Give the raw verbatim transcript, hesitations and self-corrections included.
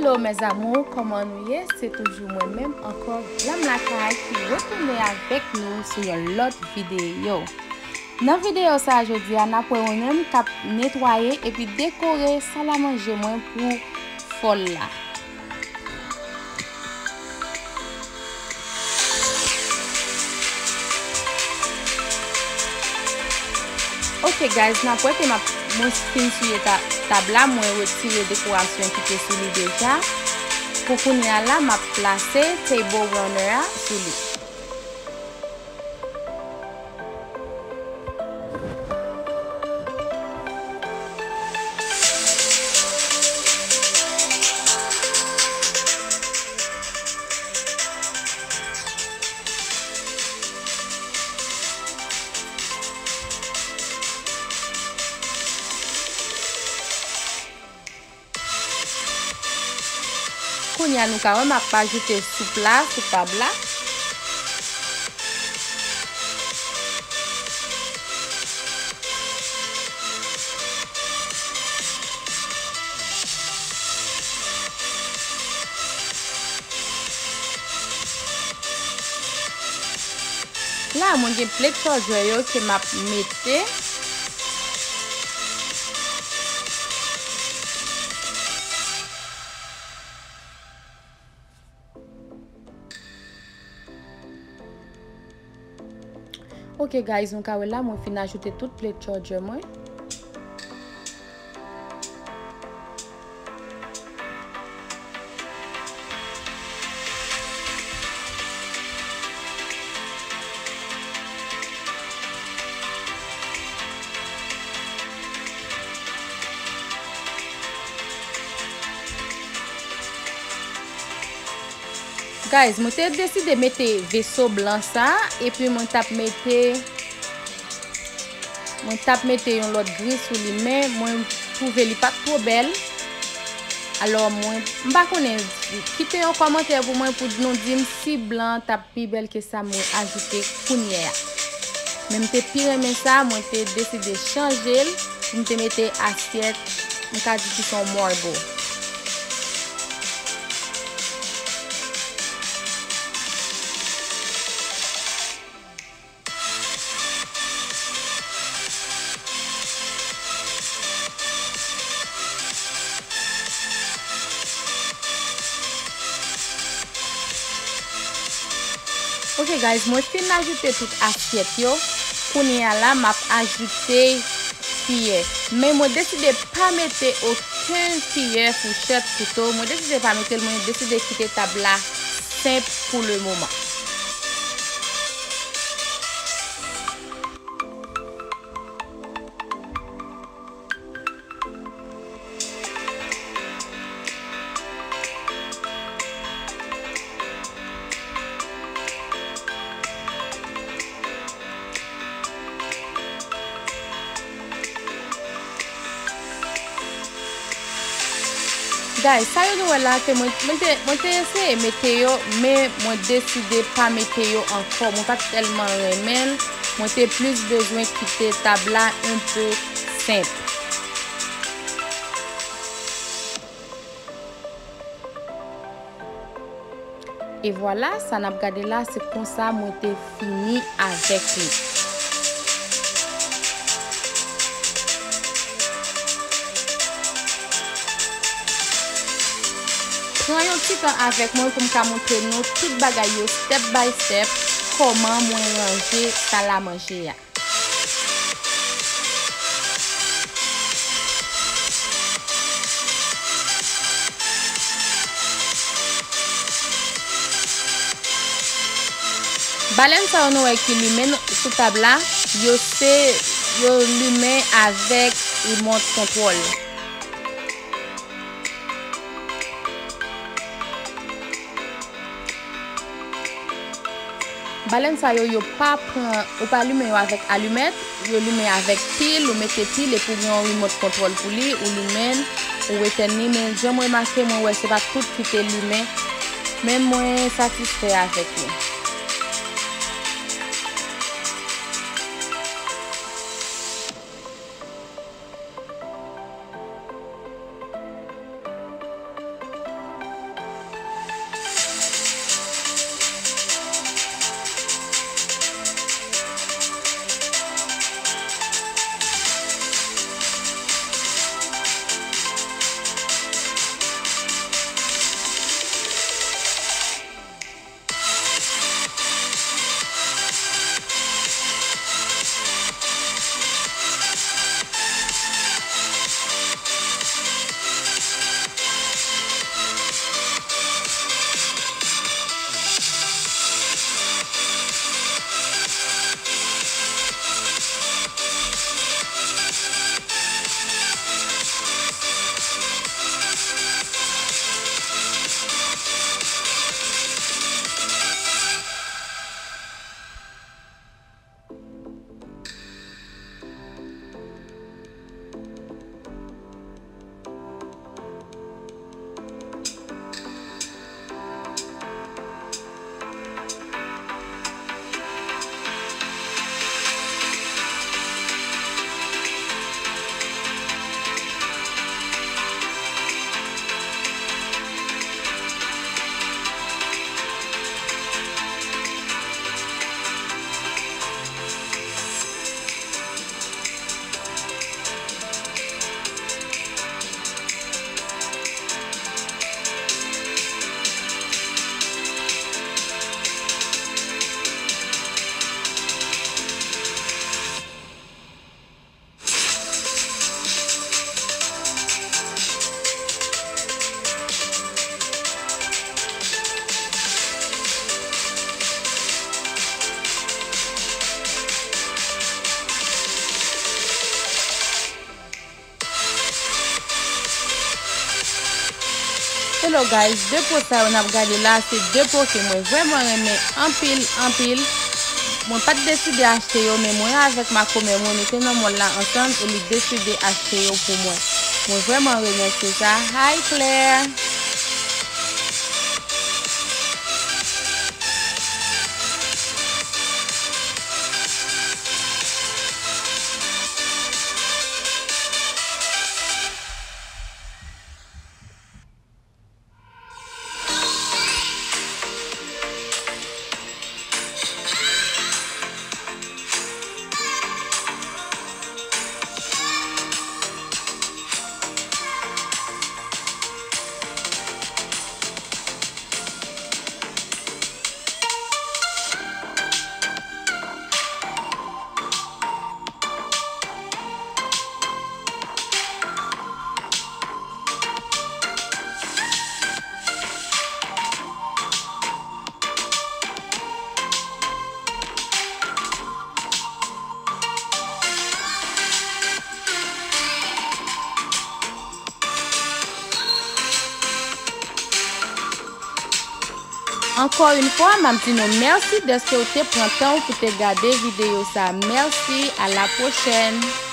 Hello mes amours, kòman nou ye? Se toujou mwen menm ankò, Glam Lakay, ki retounen avèk nou sou yon lòt videyo. Nan videyo sa a jodi a, n ap wè mwen menm k ap netwaye epi dekore salamanje mwen pou fò l la. Ok guys, n ap wè ke m ap, mwen fin souye ta, tab la, mwen retire dekorasyon ki te sou li deja. Pou kounye a la, m ap plase table runner a sou li. Kounye a nou ka wè m ap ajoute soup la sou tab la. La mwen gen plate charger yo ke m ap mete. Ok guys, nou ka wè la mwen fin ajoute tout plate charger mwen. Guys, mwen te deside mete veso blan sa, epi mwen t ap mete, mwen t ap mete yon lòt gri sou li, men mwen twouve li pa t twò bèl. Alò, mwen, m pa konnen, kite yon kòmantè pou mwen, pou nou di m si blan t ap pi bèl ke sa mwen ajoute kounye a. Men m te pi renmen sa, mwen te deside chanje l pou m te mete asyèt, m ka di ki se yon marble. Ok guys, mwen fin ajoute tout asyèt yo. Kounye a la, m ap ajoute kiyè. Men mwen deside pa mete okenn kiyè, fouchèt, kouto. Mwen deside pa mete l, mwen deside kite tab la senp pou le moman. Guys, sa yo nou wè la, ke mwen, mwen te, mwen te eseye mete yo, men mwen deside pa mete yo ankò. Mwen pa t tèlman renmen l. Mwen te plis bezwen kite tab la enpe senp. E vwala, sa n ap gade la, se konsa mwen te fini avèk li. Pran yon ti tan avèk mwen pou m ka montre nou tout bagay yo step by step, kòman mwen ranje salamanje a. Balèn sa yo nou wè ki limen sou tab la, yo se, yo limen avèk remote control. Balèn sa yo, yo pa pran, ou pa limen yo avèk alimèt, yo limen avèk pil, ou mete pil epi ou gen yon remote control pou li, ou limen l, ou etèn li, men jan m remake, mwen wè se pa tout ki te limen, men mwen satisfè avèk li. So guys, de po sa yo n ap gade la, se de po ke mwen vrèman renmen anpil, anpil. Mwen pa t deside achte yo, men mwen avèk makomè mwen, nou te nan mòl la ansanm e li deside achte yo pou mwen. Mwen vrèman remèsye sa. Hi Claire! Ankò yon fwa, m ap di nou mèsi dèske w te pran tan w pou te gade videyo sa. Mèsi, a la pwochèn!